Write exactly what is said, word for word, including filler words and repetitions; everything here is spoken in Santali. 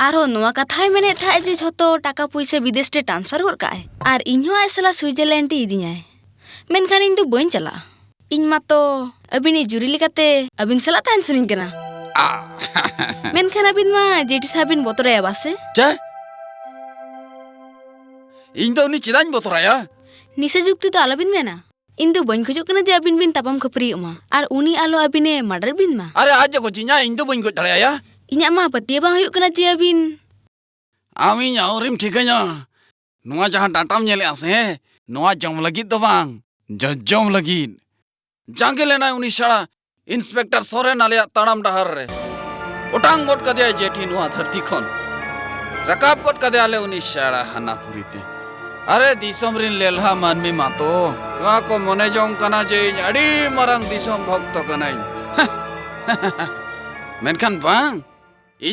ᱟᱨᱦᱚᱸ ᱱᱚᱣᱟ ᱠᱟᱛᱷᱟᱭ ᱢᱮᱱᱮᱫ ᱛᱟᱦᱮᱸᱫ ᱡᱮ ᱡᱷᱚᱛᱚ ᱴᱟᱠᱟ ᱯᱩᱭᱥᱟᱹ ᱵᱤᱫᱮᱥ ᱨᱮ transfer ᱜᱚᱫ ᱠᱟᱜᱼᱟᱭ ᱟᱨ ᱤᱧ ᱦᱚᱸ ᱟᱡ ᱥᱟᱞᱟᱜ ᱥᱩᱭᱡᱟᱨᱞᱮᱱᱰ ᱮ ᱤᱫᱤᱧᱟᱭ᱾ ᱢᱮᱱᱠᱷᱟᱱ ᱤᱧ ᱫᱚ ᱵᱟᱹᱧ ᱪᱟᱞᱟᱜᱼᱟ᱾ ᱤᱧ ᱢᱟᱛᱚ ᱟᱹᱵᱤᱱᱤᱡ ᱡᱩᱨᱤ ᱞᱮᱠᱟᱛᱮ ᱟᱹᱵᱤᱱ ᱥᱟᱞᱟᱜ ᱛᱟᱦᱮᱱ ᱥᱟᱱᱟᱧ ᱠᱟᱱᱟ᱾ ᱟ᱾ ᱢᱮᱱᱠᱷᱟᱱ ᱟᱹᱵᱤᱱ ᱢᱟ ᱡᱮᱴᱤ ᱥᱟᱦᱮᱵ ᱵᱤᱱ ᱵᱚᱛᱚᱨᱟᱭᱟ ᱵᱟᱥᱮ? ᱪᱮ? ᱤᱧ ᱫᱚ ᱩᱱᱤ ᱪᱮᱫᱟᱜ ᱤᱧ ᱵᱚᱛᱚᱨᱟᱭᱟ? ᱱᱤᱥᱟᱹ ᱡᱩᱠᱛᱤ ᱫᱚ ᱟᱞᱚᱵᱤᱱ ᱢᱮᱱᱟ᱾ ᱤᱧ ᱫᱚ ᱵᱟᱹᱧ ᱠᱷᱚᱡᱚᱜ ᱠᱟᱱᱟ ᱡᱮ ᱟᱹᱵᱤᱱ ᱵᱤᱱ ᱛᱟᱯᱟᱢ ᱠᱷᱟᱹᱯᱟᱹᱨᱤᱭᱚᱜ ᱢᱟ ᱟᱨ ᱩᱱᱤ ᱟᱞᱚ ᱟᱹᱵᱤᱱᱮ murder ᱵᱤᱱ ᱢᱟ᱾ ᱟᱨᱮ, ᱟᱡ ᱮ ᱜᱚᱡᱤᱧᱟ, ᱤᱧ ᱫᱚ ᱵᱟᱹᱧ ᱜᱚᱡ ᱫᱟᱲᱮᱭᱟᱭᱟ᱾ ᱤᱧᱟᱹᱜ ᱢᱟ ᱯᱟᱹᱛᱭᱟᱹᱣ ᱵᱟᱝ ᱦᱩᱭᱩᱜ ᱠᱟᱱᱟ ᱡᱮ ᱟᱹᱵᱤᱱ ᱟᱢ ᱤᱧ ᱟᱹᱣᱨᱤᱢ ᱴᱷᱤᱠᱟᱹᱧᱟ᱾ ᱱᱚᱣᱟ ᱡᱟᱦᱟᱸ ᱰᱟᱴᱟᱢ ᱧᱮᱞᱮᱜᱼᱟ ᱥᱮ, ᱱᱚᱣᱟ ᱡᱚᱢ ᱞᱟᱹᱜᱤᱫ ᱫᱚ ᱵᱟᱝ, ᱡᱚᱡᱚᱢ ᱞᱟᱹᱜᱤᱫ᱾ ᱡᱟᱸᱜᱮ ᱞᱮᱱᱟᱭ ᱩᱱᱤ ᱥᱟᱲᱟ ᱤᱱᱥᱯᱮᱠᱴᱚᱨ ᱥᱚᱨᱮᱱ ᱟᱞᱮᱭᱟᱜ ᱛᱟᱲᱟᱢ ᱰᱟᱦᱟᱨ ᱨᱮ᱾ ᱚᱴᱟᱝ ᱜᱚᱫ ᱠᱟᱫᱮᱭᱟᱭ ᱡᱮᱴᱷᱤ ᱱᱚᱣᱟ ᱫᱷᱟᱹᱨᱛᱤ ᱠᱷᱚᱱ᱾ ᱨᱟᱠᱟᱵ ᱜᱚᱫ ᱠᱟᱫᱮᱭᱟᱞᱮ ᱩᱱᱤ ᱥᱟᱲᱟ ᱦᱟᱱᱟ ᱯᱩᱨᱤᱛᱮ᱾ ᱟᱨᱮ ᱫᱤᱥᱚᱢ ᱨᱤᱱ ᱞᱮᱞᱦᱟ ᱢᱟᱹᱱᱢᱤ ᱢᱟᱛᱚ ᱱᱚᱣᱟ ᱠᱚ ᱢᱚᱱᱮ ᱡᱚᱝ ᱠᱟᱱᱟ ᱡᱮ ᱤᱧ ᱟᱹᱰᱤ ᱢᱟᱨᱟᱝ ᱫᱤᱥᱚᱢ ᱵᱷᱚᱠᱛᱚ ᱠᱟᱹᱱᱟᱹᱧ᱾ ᱢᱮᱱᱠᱷᱟᱱ ᱵᱟᱝ,